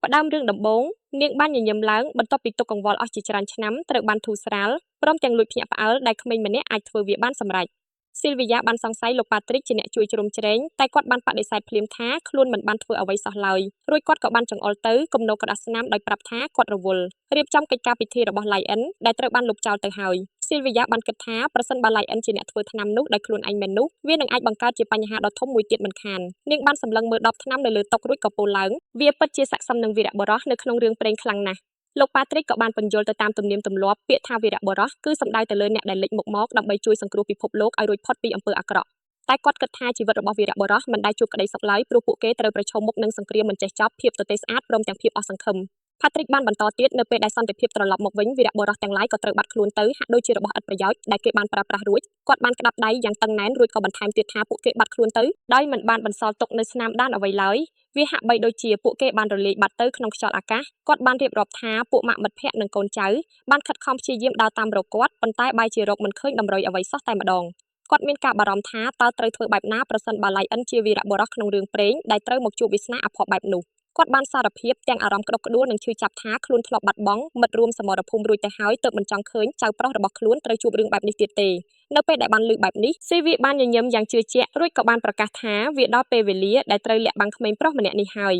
ផ្ដើមរឿងដំបូងនាងបានញញឹមឡើងបន្ទាប់ពីទុក្ខកង្វល់អស់ជាច្រើនឆ្នាំត្រូវបានធូរស្រាលព្រមទាំងលួចភ្ញាក់ផ្អើលដែលក្មេងម្នាក់អាចធ្វើវាបានសម្រេចស៊ីលវីយ៉ាបានសង្ស័យលោកប៉ាទ្រីកជាអ្នកជួយជ្រោមជ្រែងតែគាត់បានបដិសេធភ្លាមថាខ្លួនមិនបានធ្វើអ្វីសោះឡើយរួចគាត់ក៏បានចង្អុលទៅគំនរក្រដាសស្នាមដោយប្រាប់ថាគាត់រវល់រៀបចំកិច្ចការពិធីរបស់ Lion ដែលត្រូវបានលុបចោលទៅហើយស៊ីលវីយ៉ាបានគិតថាប្រសិនបើ Lion ជាអ្នកធ្វើថ្នាំនោះដោយខ្លួនឯងមែននោះវានឹងអាចបង្កើតជាបញ្ហាដ៏ធំមួយទៀតមិនខាននាងបានសម្លឹងមើលដបថ្នាំនៅលើតុរួចក៏ពោលឡើងវាពិតជាស័ក្តិសមនឹងវីរបុរសនៅក្នុងរឿងព្រេងខ្លាំងណាស់លោកប៉ាទ្រីកក៏បានពន្យល់ទៅតាមទំនៀមទម្លាប់ពាក្យថាវីរបុរសគឺសំដៅទៅលើអ្នកដែលលេចមុខមកដើម្បីជួយសង្គ្រោះពិភពលោកឲ្យរួចផុតពីអំពើអាក្រក់តែគាត់គិតថាជីវិតរបស់វីរបុរសមិនដែលជួបក្តីសុខឡើយព្រោះពួកគេត្រូវប្រឈមមុខនឹងសង្គ្រាមមិនចេះចប់ភាពទទេស្អាតព្រមទាំងភាពអស់សង្ឃឹមផាទ្រីកបានបន្តទៀតនៅពេលដែលសន្តិភាពត្រឡប់មកវិញវីរបុរសទាំងឡាយក៏ត្រូវបាត់ខ្លួនទៅហាក់ដូចជារបស់ឥតប្រយោជន៍ដែលគេបានប្រើប្រាស់រួចគាត់បានក្តាប់ដៃយ៉ាងតឹងណែនរួចក៏បន្ថែមទៀតថាពួកគេបាត់ខ្លួនទៅដោយមិនបានបន្សល់ទុកនៅស្នាមដានអ្វីឡើយវាហាក់បីដូចជាពួកគេបានរលាយបាត់ទៅក្នុងខ្យល់អាកាសគាត់បានរៀបរាប់ថាពួកម៉ាក់មិត្តភ័ក្តិនិងកូនចៅបានខិតខំព្យាយាមដើរតាមរកគាត់ប៉ុន្តែបែរជារកមិនឃើញតម្រុយអ្វីសោះតែម្ដងគាត់មានការបារម្ភថាតើត្រូវធ្វើបែបណាប្រសិនបើ Lion ជាវីរបុរសក្នុងរឿងព្រេងដែលត្រូវមកជួបវាសនាអភ័ព្វបែបនោះគាត់បានសារភាពទាំងអារម្មណ៍ក្តុកក្តួលនិងឈឺចាប់ថាខ្លួនធ្លាប់បាត់បង់មិត្តរួមសមរភូមិរួចទៅហើយទើបមិនចង់ឃើញចៅប្រុសរបស់ខ្លួនត្រូវជួបរឿងបែបនេះទៀតទេនៅពេលដែលបានឮបែបនេះស៊ីវីបានញញឹមយ៉ាងជឿជាក់រួចក៏បានប្រកាសថាវាដល់ពេលវេលាដែលត្រូវលាក់បាំងក្មេងប្រុសម្នាក់នេះហើ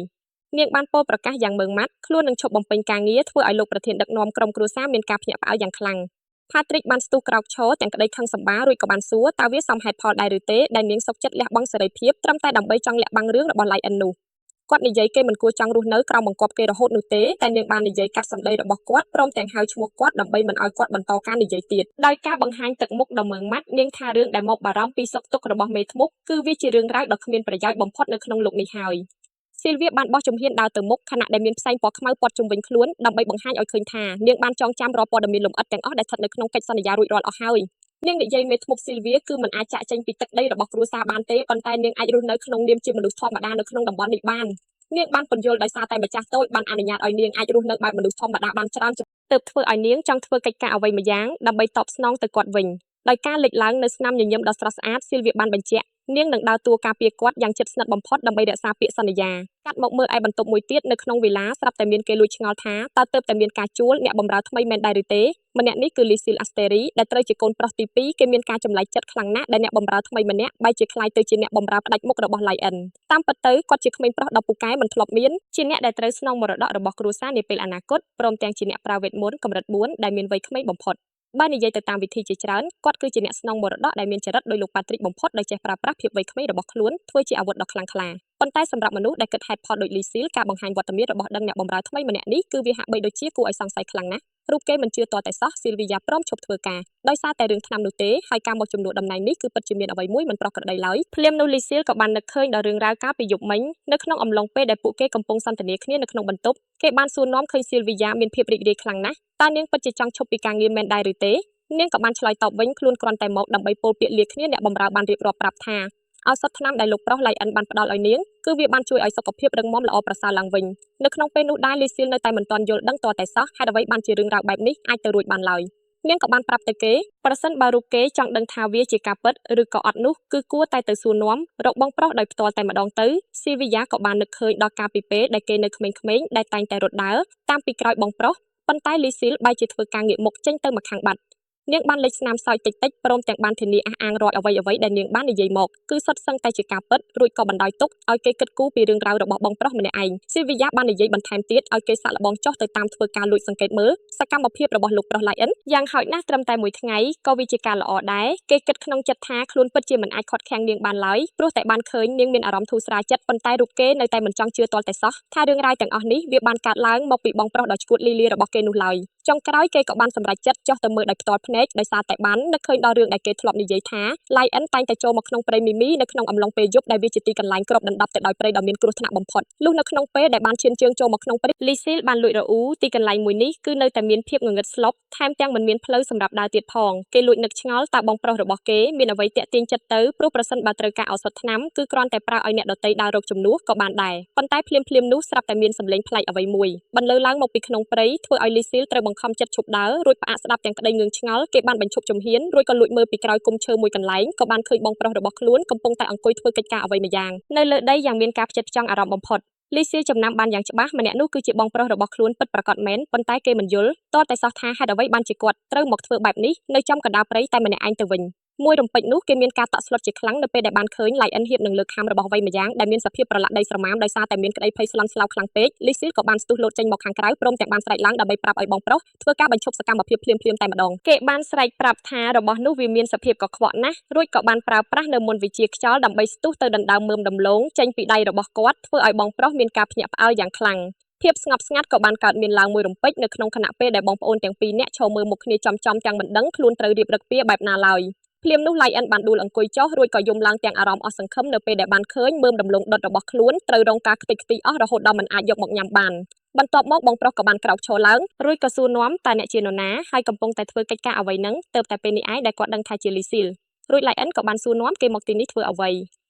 យនាងបានពោលប្រកាសយ៉ាងម៉ឺងម៉ាត់ខ្លួននឹងឈប់បំពេញការងារធ្វើឲ្យលោកប្រធានដឹកនាំក្រុមគ្រួសារមានការភ្ញាក់ផ្អើលយ៉ាងខ្លាំងផាទ្រីកបានស្ទុះក្រោកឈរទាំងក្តីខឹងសម្បារួចក៏បានសួរតើវាសមហេតុផលដែរឬទេដែលនាងសុខចិត្តលះបង់សេរីភាពត្រឹមតែដើម្បីចង់លាក់បាំងរឿងរបស់ Lion នោះគាត់និយាយគេមិនគួរចង់រស់នៅក្រោមបង្គាប់គេរហូតនោះទេតែនាងបាននិយាយកាត់សម្ដីរបស់គាត់ព្រមទាំងហៅឈ្មោះគាត់ដើម្បីមិនឲ្យគាត់បន្តការនិយាយទៀតដោយការបង្ហាញទឹកមុខដ៏ម៉ឺងម៉ាត់នាងថារឿងដែលមកបារម្ភពីសុខទុក្ខរបស់មេធ្មប់គឺវាជារឿងរ៉ាវដ៏គ្មានប្រយោជន៍បំផុតនៅក្នុងលោកនេះហើយស៊ីលវីបានបោះជំហានដើរទៅមុខខណៈដែលមានផ្សែងពណ៌ខ្មៅព័ទ្ធជុំវិញខ្លួនដើម្បីបង្ហាញឲ្យឃើញថានាងបានចងចាំរាល់ព័ត៌មានលម្អិតទាំងអស់ដែលស្ថិតនៅក្នុងកិច្ចសន្យារួចរាល់អស់ហើយនាងនិយាយមេធ្មប់ស៊ីលវីគឺមិនអាចចាក់ចេញពីទឹកដីរបស់គ្រួសារបានទេប៉ុន្តែនាងអាចរស់នៅក្នុងនាមជាមនុស្សធម្មតានៅក្នុងតំបន់នេះបាននាងបានពន្យល់ដោយសារតែម្ចាស់តូចបានអនុញ្ញាតឲ្យនាងអាចរស់នៅបែបមនុស្សធម្មតាបានច្រើនទើបធ្វើឲ្យនាងចង់ធ្វើកិច្ចការអ្វីម្យ៉ាងដើម្បីតបស្នងទៅគាត់វិញដោយការលេចឡើងនៅស្នាមញញឹមដ៏ស្រស់ស្អាតស៊ីលវីបានបញ្ជាក់នាងនឹងដើរតួការពារគាត់យ៉ាងជិតស្និទ្ធបំផុតដើម្បីរក្សាពាក្យសន្យាកាត់មកមើលឯបន្ទប់មួយទៀតនៅក្នុងវីឡាស្រាប់តែមានគេលួចឆ្ងល់ថាតើទើបតែមានការជួលអ្នកបម្រើថ្មីមែនដែរឬទេម្នាក់នេះគឺលីស៊ីលអាស្តេរីដែលត្រូវជាកូនប្រុសទី2គេមានការចម្លែកចិត្តខ្លាំងណាស់ដែលអ្នកបម្រើថ្មីម្នាក់បែរជាក្លាយទៅជាអ្នកបម្រើផ្ដាច់មុខរបស់ Lion តាមពិតទៅគាត់ជាក្មេងប្រុសដ៏ពូកែមិនធ្លាប់មានជាអ្នកដែលត្រូវស្នងមរតករបស់គ្រួសារនាពេលអនាគតព្រមទាំងជាអ្នកប្រើវេទមន្តកម្រិត4ដែលមានវ័យក្មេងបំផុតបើនិយាយទៅតាមវិធីជាច្រើនគាត់គឺជាអ្នកស្នងមរតកដែលមានចរិតដោយលោកប៉ាទ្រីកបំផុតដោយចេះប្រើប្រាស់ភាពវ័យក្មេងរបស់ខ្លួនធ្វើជាអាវុធដ៏ខ្លាំងក្លាប៉ុន្តែសម្រាប់មនុស្សដែលគិតហេតុផលដូចលីស៊ីលការបង្ហាញវត្តមានរបស់ដឹងអ្នកបម្រើថ្មីម្នាក់នេះគឺវាហាក់បីដូចជាគួរឲ្យសង្ស័យខ្លាំងណាស់រូបគេមិនជឿតតែសោះស៊ីលវីយ៉ាព្រមឈប់ធ្វើការដោយសារតែរឿងថ្នាំនោះទេហើយការមកជំនួសតំណែងនេះគឺពិតជាមានអ្វីមួយមិនប្រក្រតីឡើយភ្លាមនោះលីស៊ីលក៏បាននឹកឃើញដល់រឿងរ៉ាវកាលពីយប់មិញនៅក្នុងអំឡុងពេលដែលពួកគេកំពុងសន្ទនាគ្នានៅក្នុងបន្ទប់គេបានសួរនាំឃើញស៊ីលវីយ៉ាមានភាពរីករាយខ្លាំងណាស់តើនាងពិតជាចង់ឈប់ពីការងារមែនដែរឬទេនាងក៏បានឆ្លើយតបវិញខ្លួនគ្រាន់តែមកដើម្បីពោលពាក្យលាគ្នាអ្នកបម្រើបានរៀបរាប់ប្រាប់ថាឱសថថ្នាំដែលលោកប្រុសឡៃអិនបានផ្ដល់ឲ្យនាងគឺវាបានជួយឲ្យសុខភាពរឹងមាំល្អប្រសើរឡើងវិញនៅក្នុងពេលនោះដែរលីស៊ីលនៅតែមិនទាន់យល់ដឹងតតែសោះហេតុអ្វីបានជារឿងរ៉ាវបែបនេះអាចទៅរួចបានឡើយនាងក៏បានប្រាប់ទៅគេប្រសិនបើរូបគេចង់ដឹងថាវាជាការពិតឬក៏អត់នោះគឺគួរតែទៅសួរនាំរកបងប្រុសដោយផ្ទាល់តែម្ដងទៅស៊ីវីយ៉ាក៏បាននឹកឃើញដល់ការពីពេលដែលគេនៅក្មេងៗដែលតែងតែរត់ដើរតាមពីក្រោយបងប្រុសប៉ុន្តែលីស៊ីលបែរជាធ្វើការងាកមុខចេញទៅម្ខាងបាត់នាងបានលេចស្នាមសើចតិចតិចព្រមទាំងបានធានាអះអាងរាល់អ្វីអ្វីដែលនាងបាននិយាយមកគឺសុទ្ធសឹងតែជាការពិតរួចក៏បណ្ដោយទុកឲ្យគេគិតគូរពីរឿងរ៉ាវរបស់បងប្រុសម្នាក់ឯងស៊ីវីយ៉ាបាននិយាយបន្ថែមទៀតឲ្យគេសាកល្បងចុះទៅតាមធ្វើការលួចសង្កេតមើលសកម្មភាពរបស់លោកប្រុស Lion យ៉ាងហោចណាស់ត្រឹមតែមួយថ្ងៃក៏វាជាការល្អដែរគេគិតក្នុងចិត្តថាខ្លួនពិតជាមិនអាចខាត់ខាំងនាងបានឡើយព្រោះតែបានឃើញនាងមានអារម្មណ៍ធូរស្រាលចិត្តប៉ុន្តែរូបគេនៅតែមិនចង់ជឿទាល់តែសោះថារឿងរ៉ាវទាំងអស់នេះវាបានកើតឡើងមកពីបងប្រុសដ៏ឆ្កួតលីលារបស់គេនោះឡើយចុងក្រោយគេក៏បានសម្រេចចិត្តចុះទៅមើលដោយផ្ទាល់ភ្នែកដោយសារតែបាននឹកឃើញដល់រឿងដែលគេធ្លាប់និយាយថា Lion តែងតែចូលមកក្នុងព្រៃមីមីនៅក្នុងអំឡុងពេលយប់ដែលវាជាទីកន្លែងគ្របដណ្ដប់ទៅដោយព្រៃដ៏មានគ្រោះថ្នាក់បំផុតលុះនៅក្នុងពេលដែលបានឈានជើងចូលមកក្នុងព្រៃលីស៊ីលបានលួចរអ៊ូទីកន្លែងមួយនេះគឺនៅតែមានភាពងងឹតស្លុបថែមទាំងមិនមានផ្លូវសម្រាប់ដើរទៀតផងគេលួចនឹកឆ្ងល់តើបងប្រុសរបស់គេមានអ្វីទាក់ទាញចិត្តទៅព្រោះប្រសិនបើត្រូវការឱសថថ្នាំគឺគ្រាន់តែប្រើឲ្យអ្នកដទៃដើររកជំនួសក៏បានដែរប៉ុន្តែភ្លាមភ្លាមនោះស្រាប់តែមានសម្លេងប្លែកអ្វីមួយបន្លឺឡើងមកពីក្នុងព្រៃធ្វើឲ្យលីស៊ីលត្រូវបង្ខំចិត្តឈប់ដើររួចផ្អាកស្ដាប់ទាំងក្តីងឿងឆ្ងល់គេបានបញ្ឈប់ជំហានរួចក៏លួចមើលពីក្រោយគុំឈើមួយកន្លែងក៏បានឃើញបងប្រុសរបស់ខ្លួនកំពុងតែអង្គុយធ្វើកិច្ចការអ្វីម្យ៉ាងនៅលើដីយ៉ាងមានការផ្ចិតផ្ចង់អារម្មណ៍បំផុត។ លីស៊ីលចំណាំបានយ៉ាងច្បាស់ម្នាក់នោះគឺជាបងប្រុសរបស់ខ្លួនពិតប្រាកដមែនប៉ុន្តែគេមិនយល់តតែសោះថាហេតុអ្វីបានជាគាត់ត្រូវមកធ្វើបែបនេះនៅចំកណ្ដាលព្រៃតែម្នាក់ឯងទៅវិញមួយរំពេចនោះគេមានការតក់ស្លុតជាខ្លាំងនៅពេលដែលបានឃើញ Lion ហៀបនឹងលើកខាំរបស់វ័យម្យ៉ាងដែលមានសភាពប្រឡាក់ដីស្រមាមដោយសារតែមានក្តីភ័យស្លន់ស្លោខ្លាំងពេកលីស៊ីលក៏បានស្ទុះលោតចេញមកខាងក្រៅព្រមទាំងបានស្រែកឡើងដើម្បីប្រាប់ឲ្យបងប្រុសធ្វើការបញ្ឈប់សកម្មភាពភ្លាមៗតែម្ដងគេបានស្រែកប្រាប់ថារបស់នោះវាមានសភាពកខ្វក់ណាស់រួចក៏បានប្រើប្រាស់នៅមន្តវិជ្ជាខ្យល់ដើម្បីស្ទុះទៅដណ្ដើមមើមដំឡូងចេញពីដៃរបស់គាត់ធ្វើឲ្យបងប្រុសមានការភ្ញាក់ផ្អើលយ៉ាងខ្លាំងភាពស្ងប់ស្ងាត់ក៏បានកើតមានឡើងមួយរំពេចនៅក្នុងខណៈពេលដែលបងប្អូនទាំងពីរនាក់ឈរមើលមុខគ្នាចំៗទាំងមិនដឹងខ្លួនត្រូវរៀបរឹកពៀបែបណាឡើយភ្លាមនោះ Lion បានដួលអង្គុយចុះរួចក៏យំឡើងទាំងអារម្មណ៍អស់សង្ឃឹមនៅពេលដែលបានឃើញមើមដំឡូងដុតរបស់ខ្លួនត្រូវរងការខ្ទេចខ្ទីអស់រហូតដល់មិនអាចយកមកញ៉ាំបានបន្ទាប់មកបងប្រុសក៏បានក្រោកឈរឡើងរួចក៏សួរនាំតើអ្នកជានរណាហើយកំពុងតែធ្វើកិច្ចការអ្វីនឹងទៅតែពេលនេះឯងដែលគាត់ដឹងថាជាលីស៊ីលរួច Lion ក៏បានសួរនាំគេមកទីនេះធ្វើអ្វី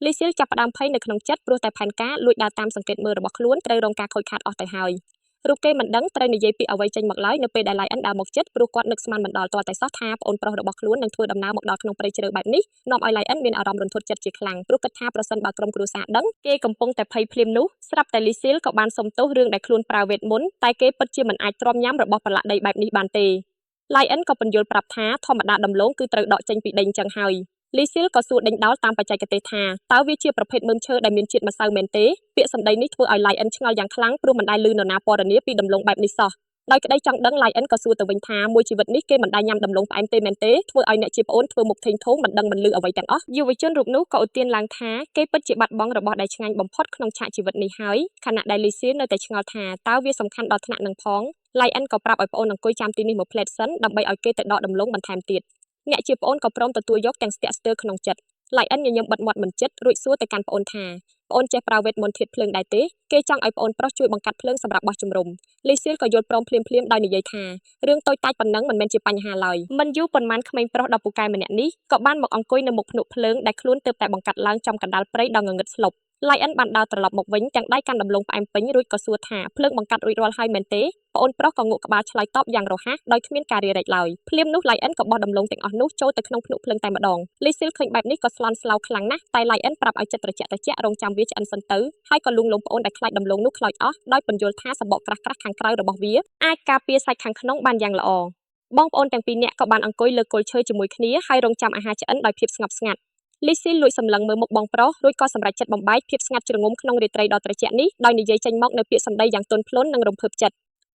លីស៊ីលចាប់ផ្ដើមភ័យនៅក្នុងចិត្តព្រោះតែផែនការលួចដើរតាមសង្កេតមើលរបស់ខ្លួនត្រូវរងការខូចខាតអស់ទៅហើយរូបគេមិនដឹងត្រូវនិយាយពីអ្វីចេញមកឡើយនៅពេលដែល Lion ដើរមកចិត្តព្រោះគាត់នឹកស្មានមិនដល់ទាល់តែសោះថាប្អូនប្រុសរបស់ខ្លួននឹងធ្វើដំណើរមកដល់ក្នុងព្រៃជ្រៅបែបនេះនាំឲ្យ Lion មានអារម្មណ៍រន្ធត់ចិត្តជាខ្លាំងព្រោះគិតថាប្រសិនបើក្រុមគ្រួសារដឹងគេកំពុងតែភ័យភ្លាមនោះស្រាប់តែលីស៊ីលក៏បានសុំទោសរឿងដែលខ្លួនប្រើវេទមន្តតែគេពិតជាមិនអាចទ្រាំញ៉ាំរបស់ប្រឡាក់ដីបែបនេះបានទេ Lion ក៏ពន្យល់ប្រាប់ថាធម្មតាដំឡូងគឺត្រូវដកចេញពីដីអញ្ចឹងហើយលីស៊ីលក៏សួរដេញដោលតាមបច្ចេកទេសថាតើវាជាប្រភេទមើមឈើដែលមានជាតិម្សៅមែនទេពាក្យសម្ដីនេះធ្វើឲ្យ Lion ឆ្ងល់យ៉ាងខ្លាំងព្រោះមិនដែលឮនរណាពណ៌នាពីដំឡូងបែបនេះសោះដោយក្តីចង់ដឹង Lion ក៏សួរទៅវិញថាមួយជីវិតនេះគេមិនដែលញ៉ាំដំឡូងផ្អែមទេមែនទេធ្វើឲ្យអ្នកជាប្អូនធ្វើមុខធេងធោងមិនដឹងមិនឮអ្វីទាំងអស់យុវជនរូបនោះក៏ឧទានឡើងថាគេពិតជាបាត់បង់របស់ដែលឆ្ងាញ់បំផុតក្នុងឆាកជីវិតនេះហើយខណៈដែលលីស៊ីលនៅតែឆ្ងល់ថាតើវាសំខាន់ដល់ថ្នាក់នឹងផង Lion ក៏ប្រាប់ឲ្យប្អូនអង្គុយចាំទីនេះមួយភ្លែតសិនដើម្បីឲ្យគេទៅដកដំឡូងបន្ថែមទៀតអ្នកជាប្អូនក៏ព្រមទទួលយកទាំងស្ទាក់ស្ទើរក្នុងចិត្ត Lion ញញឹមបិទមាត់មិនចិត្តរួចសួរទៅកាន់ប្អូនថាប្អូនចេះប្រើវេទមន្តធាតុភ្លើងដែរទេគេចង់ឲ្យប្អូនប្រុសជួយបង្កាត់ភ្លើងសម្រាប់បោះជំរំលីស៊ីលក៏យល់ព្រមភ្លាមៗដោយនិយាយថារឿងតូចតាចប៉ុណ្ណឹងមិនមែនជាបញ្ហាឡើយមិនយូរប៉ុន្មានក្មេងប្រុសដ៏ពូកែម្នាក់នេះក៏បានមកអង្គុយនៅមុខភ្នក់ភ្លើងដែលខ្លួនទើបតែបង្កាត់ឡើងចំកណ្ដាលព្រៃដ៏ងងឹតស្លុប Lion បានដើរត្រឡប់មកវិញទាំងដៃកាន់ដំឡូងផ្អែមពេញរួចក៏សួរថាភ្លើងបង្កាត់រួចរាល់ហើយមែនទេប្អូនប្រុសក៏ងក់ក្បាលឆ្លើយតបយ៉ាងរហ័សដោយគ្មានការរារែកឡើយភ្លាមនោះ Lion ក៏បោះដំឡូងទាំងអស់នោះចូលទៅក្នុងភ្នក់ភ្លើងតែម្ដងលីស៊ីលឃើញបែបនេះក៏ស្លន់ស្លោខ្លាំងណាស់តែ Lion ប្រាប់ឲ្យចិត្តត្រជាក់ត្រជាក់រងចាំវាឆ្អិនសិនទៅហើយក៏លួងលោមប្អូនដែលខ្លាចដំឡូងនោះខ្លោចអស់ដោយពន្យល់ថាសម្បកក្រាស់ៗខាងក្រៅរបស់វាអាចការពារសាច់ខាងក្នុងបានយ៉ាងល្អបងប្អូនទាំងពីរនាក់ក៏បានអង្គុយលើគល់ឈើជាមួយគ្នាហើយរងចាំអាហារឆ្អិនដោយភាពស្ងប់ស្ងាត់លីស៊ីលលួចសម្លឹងមើលមុខបងប្រុសរួចក៏សម្រេចចិត្តបំបែកភាពស្ងាត់ជ្រងំក្នុងរាត្រីដ៏ត្រជាក់នេះដោយនិយាយចេញមកនូវពាក្យសម្ដីយ៉ាងទន់ភ្លន់និងរំភើបចិត្ត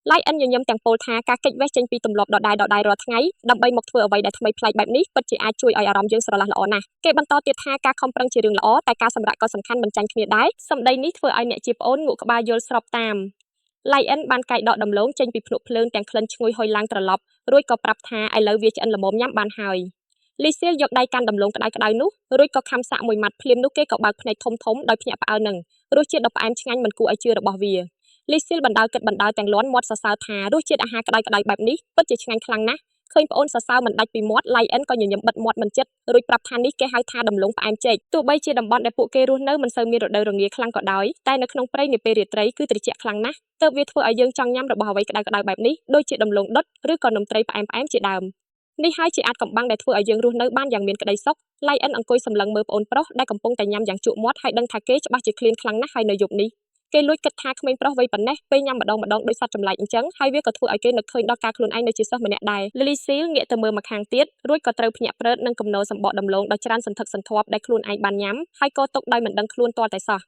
Lion ញញឹមទាំងពោលថាការគេចវេះចេញពីទម្លាប់ដដែលៗរាល់ថ្ងៃដើម្បីមកធ្វើអ្វីដែលថ្មីប្លែកបែបនេះពិតជាអាចជួយឲ្យអារម្មណ៍យើងស្រឡះល្អណាស់គេបន្តទៀតថាការខំប្រឹងជារឿងល្អតែការសម្រាកក៏សំខាន់មិនចាញ់គ្នាដែរសម្ដីនេះធ្វើឲ្យអ្នកជាប្អូនងក់ក្បាលយល់ស្របតាម Lion បានកែកដកដំឡូងចេញពីភ្នក់ភ្លើងទាំងក្លិនឈ្ងុយហុយឡើងត្រឡប់រួចក៏ប្រាប់ថាឥឡូវវាឆ្អិនល្មមញ៉ាំបានហើយលីស៊ីលយកដៃកាន់ដំឡូងក្តៅៗនោះរួចក៏ខាំសាក់មួយម៉ាត់ភ្លាមនោះគេក៏បើកភ្នែកធំៗដោយភ្ញាក់ផ្អើលនឹងរសជាតិដ៏ផ្អែមឆ្ងាញ់មិនគួរឲ្យជឿរបស់វាលីស៊ីលបណ្ដោយគិតបណ្ដោយទាំងលាន់មាត់សរសើរថារសជាតិអាហារក្តៅៗបែបនេះពិតជាឆ្ងាញ់ខ្លាំងណាស់ឃើញប្អូនសរសើរមិនដាច់ពីមាត់ Lion ក៏ញញឹមបិទមាត់មិនចិត្តរួចប្រាប់ថានេះគេហៅថាដំឡូងផ្អែមចេកទោះបីជាតំបន់ដែលពួកគេរស់នៅមិនសូវមានរដូវរងាខ្លាំងក៏ដោយតែនៅក្នុងព្រៃនាពេលរាត្រីគឺត្រជាក់ខ្លាំងណាស់ទើបវាធ្វើឲ្យយើងចង់ញ៉ាំរបស់អ្វីក្តៅៗបែបនេះដូចជាដំឡូងដុតឬក៏នំត្រីផ្អែមៗជាដើមនេះហើយជាអាថ៌កំបាំងដែលធ្វើឲ្យយើងរស់នៅបានយ៉ាងមានក្តីសុខ Lion អង្គុយសម្លឹងមើលប្អូនប្រុសដែលកំពុងតែញ៉ាំយ៉ាងជក់មាត់ហើយដឹងថាគេច្បាស់ជាឃ្លានខ្លាំងណាស់ហើយនៅយប់នេះគេលួចគិតថាក្មេងប្រុសវ័យប៉ុណ្ណេះពេលញ៉ាំម្ដងម្ដងដូចសត្វចម្លែកអញ្ចឹងហើយវាក៏ធ្វើឲ្យគេនឹកឃើញដល់ការខ្លួនឯងនៅជាសិស្សម្នាក់ដែរលីស៊ីលងាកទៅមើលម្ខាងទៀតរួចក៏ត្រូវភ្ញាក់ព្រឺតនឹងគំនរសម្បកដំឡូងដ៏ច្រើនសន្ធឹកសន្ធាប់ដែលខ្លួនឯងបានញ៉ាំហើយក៏ទុកដោយមិនដឹងខ្លួនទាល់តែសោះ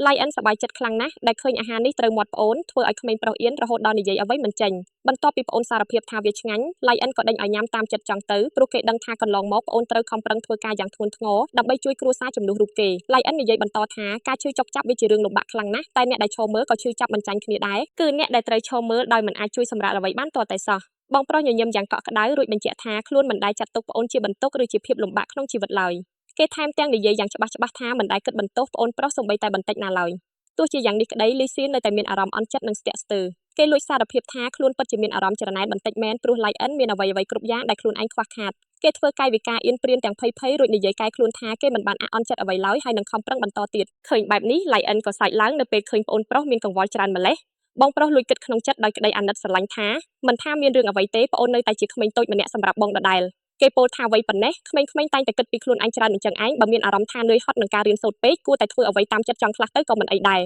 Lion សប្បាយចិត្តខ្លាំងណាស់ដែលឃើញអាហារនេះត្រូវមាត់ប្អូនធ្វើឲ្យក្មេងប្រុសអៀនរហូតដល់និយាយអ្វីមិនចេញបន្ទាប់ពីប្អូនសារភាពថាវាឆ្ងាញ់ Lion ក៏ដេញឲ្យញ៉ាំតាមចិត្តចង់ទៅព្រោះគេដឹងថាកន្លងមកប្អូនត្រូវខំប្រឹងធ្វើការយ៉ាងធ្ងន់ធ្ងរដើម្បីជួយគ្រួសារជំនួសរូបគេ Lion និយាយបន្តថាការឈឺចុកចាប់វាជារឿងលំបាកខ្លាំងណាស់តែអ្នកដែលឈរមើលក៏ឈឺចាប់មិនចាញ់គ្នាដែរគឺអ្នកដែលត្រូវឈរមើលដោយមិនអាចជួយសម្រាកអ្វីបានទាល់តែសោះបងប្រុសញញឹមយ៉ាងកក់ក្ដៅរួចបញ្ជាក់ថាខ្លួនមិនដែលចាត់ទុកប្អូនជាបន្ទុកឬជាភាពលំបាកក្នុងជីវិតឡើយគេថែមទាំងនិយាយយ៉ាងច្បាស់ៗថាមិនដែលគិតបន្ទោសប្អូនប្រុសសូម្បីតែបន្តិចណាឡើយទោះជាយ៉ាងនេះក្តីលីស៊ីននៅតែមានអារម្មណ៍អន់ចិត្តនិងស្ទាក់ស្ទើរគេលួចសារភាពថាខ្លួនពិតជាមានអារម្មណ៍ច្រណែនបន្តិចមែនព្រោះ Lion មានអ្វីៗគ្រប់យ៉ាងដែលខ្លួនឯងខ្វះខាតគេធ្វើកាយវិការអៀនព្រានទាំងភ័យភ័យរួចនិយាយកែខ្លួនថាគេមិនបានអាក់អន់ចិត្តអ្វីឡើយហើយនឹងខំប្រឹងបន្តទៀតឃើញបែបនេះ Lion ក៏សើចឡើងនៅពេលឃើញប្អូនប្រុសមានកង្វល់ច្រើនម្លេះបងប្រុសលួចគិតក្នុងចិត្តដោយក្តីអាណិតស្រឡាញ់ថាមិនថាមានរឿងអ្វីទេប្អូននៅតែជាក្មេងតូចម្នាក់សម្រាប់បងដដែលគេពោលថាវ័យប៉ុណ្ណេះក្មេងៗតែងតែគិតពីខ្លួនឯងច្រើនអញ្ចឹងឯងបើមានអារម្មណ៍ថានឿយហត់នឹងការរៀនសូត្រពេកគួរតែធ្វើអ្វីតាមចិត្តចង់ខ្លះទៅក៏មិនអីដែរ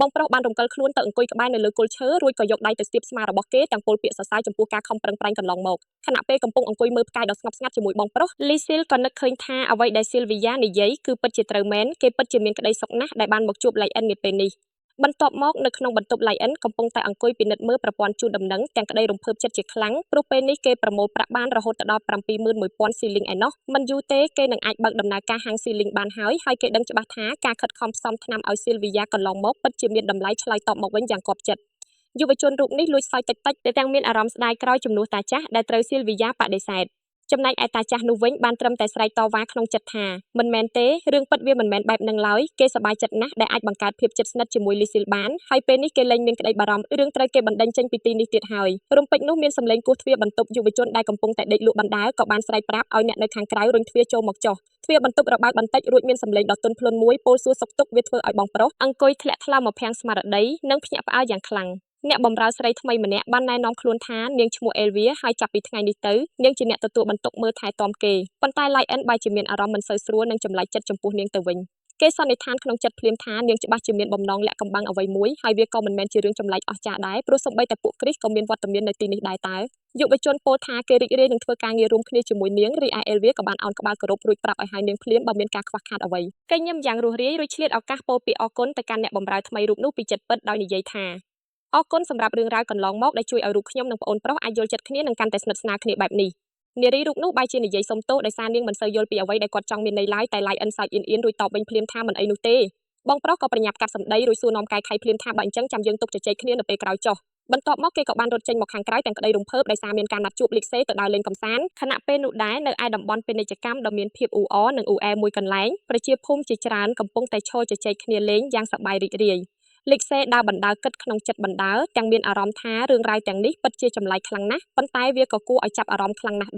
បងប្រុសបានរំកិលខ្លួនទៅអង្គុយក្បែរនៅលើគល់ឈើរួចក៏យកដៃទៅស្ទាបស្មារបស់គេទាំងពោលពាក្យសរសើរចំពោះការខំប្រឹងប្រែងកន្លងមកខណៈពេលកំពុងអង្គុយមើលផ្កាយដ៏ស្ងប់ស្ងាត់ជាមួយបងប្រុសលីស៊ីលក៏នឹកឃើញថាអ្វីដែលស៊ីលវីយ៉ានិយាយគឺពិតជាត្រូវមែនគេពិតជាមានក្តីសុខណាស់ដែលបានមកជួបឡៃអិននាពេលនេះបន្ទាប់មកនៅក្នុងបន្ទប់ឡៃអិនកំពុងតែអង្គុយពិនិត្យមើលប្រព័ន្ធជូនដំណឹងទាំងក្តីរំភើបចិត្តជាខ្លាំងព្រោះពេលនេះគេប្រមូលប្រាក់បានរហូតដល់71000ស៊ីលីងឯណោះមិនយូរទេគេនឹងអាចបើកដំណើរការហាងស៊ីលីងបានហើយហើយគេដឹងច្បាស់ថាការខិតខំផ្សំថ្នាំឲ្យស៊ីលវីយ៉ាកន្លងមកពិតជាមានតម្លៃឆ្លើយតបមកវិញយ៉ាងគាប់ចិត្តយុវជនរូបនេះលួចសើចតិចៗតែទាំងមានអារម្មណ៍ស្ដាយក្រោយជំនួសតាចាស់ដែលត្រូវស៊ីលវីយ៉ាបដិសេធចំណែកឯតាចាស់នោះវិញបានត្រឹមតែស្រែកតវ៉ាក្នុងចិត្តថាមិនមែនទេរឿងពិតវាមិនមែនបែបនឹងឡើយគេសប្បាយចិត្តណាស់ដែលអាចបង្កើតភាពជិតស្និទ្ធជាមួយលីស៊ីលបានហើយពេលនេះគេលែងមានក្តីបារម្ភរឿងត្រូវគេបណ្តេញចេញពីទីនេះទៀតហើយរំពេចនោះមានសម្លេងគោះទ្វារបន្ទប់យុវជនដែលកំពុងតែដេកលក់បណ្ដើក៏បានស្រែកប្រាប់ឲ្យអ្នកនៅខាងក្រៅរុញទ្វារចូលមកចុះទ្វារបន្ទប់របើកបន្តិចរួចមានសម្លេងដ៏ទន់ភ្លន់មួយពោលសួរសុខទុក្ខវាធ្វើឲ្យបងប្រុសអង្គុយធ្លាក់ថ្លើមមកភាំងស្មារតីនិងភ្ញាក់ផ្អើលយ៉ាងខ្លាំងអ្នកបម្រើស្រីថ្មីម្នាក់បានណែនាំខ្លួនថានាងឈ្មោះអេលវីហើយចាប់ពីថ្ងៃនេះទៅនាងជាអ្នកទទួលបន្ទុកមើលថែទាំគេប៉ុន្តែ Lion បែរជាមានអារម្មណ៍មិនសូវស្រួលនិងចម្លែកចិត្តចំពោះនាងទៅវិញគេសន្និដ្ឋានក្នុងចិត្តភ្លាមថានាងច្បាស់ជាមានបំណងលាក់កំបាំងអ្វីមួយហើយវាក៏មិនមែនជារឿងចម្លែកអស្ចារ្យដែរព្រោះសូម្បីតែពួកគ្រីសក៏មានវត្តមាននៅទីនេះដែរតើយុវជនពោលថាគេរីករាយនឹងធ្វើការងាររួមគ្នាជាមួយនាងរីឯអេលវីក៏បានអោនក្បាលគោរពរួចប្រាប់ឲ្យហើយនាងភ្លាមបើមានការខ្វះខាតអ្វីគេញឹមយ៉ាងរួសរាយរួចឆ្លៀតឱកាសពោលពាក្យអរគុណទៅកាន់អ្នកបម្រើថ្មីរូបនោះពីចិត្តពិតដោយនិយាយថាអរគុណសម្រាប់រឿងរ៉ាវកន្លងមកដែលជួយឲ្យរូបខ្ញុំនិងប្អូនប្រុសអាចយល់ចិត្តគ្នានិងកាន់តែស្និទ្ធស្នាលគ្នាបែបនេះនារីរូបនោះបែរជានិយាយសុំទោសដោយសារនាងមិនសូវយល់ពីអ្វីដែលគាត់ចង់មានន័យឡើយតែ Lion សើចអៀនៗរួចតបវិញភ្លាមថាមិនអីនោះទេបងប្រុសក៏ប្រញាប់កាត់សម្ដីរួចសួរនាំកែខៃភ្លាមថាបើអញ្ចឹងចាំយើងទុកជជែកគ្នានៅពេលក្រោយចុះបន្ទាប់មកគេក៏បានរត់ចេញមកខាងក្រៅទាំងក្តីរំភើបដោយសារមានការណាត់ជួបលីកសេទៅដើរលេងកម្សាន្តខណៈពេលនោះដែរនៅឯតំបន់ពាណិជ្ជកម្មដ៏មានភាពអ៊ូអរនិងអ៊ូអែមួយកន្លែងប្រជាភូមិជាច្រើនកំពុងតែឈរជជែកគ្នាលេងយ៉ាងសប្បាយរីករាយលិចសេដើរបណ្ដើគិតក្នុងចិត្តបណ្ដើទាំងមានអារម្មណ៍ថារឿងរ៉ាវទាំងនេះពិតជាចម្លែកខ្លាំងណាស់ប៉ុន្តែវាក៏គួរឲ្យចាប់អារម្មណ៍ខ្លាំងណាស់ដែរ។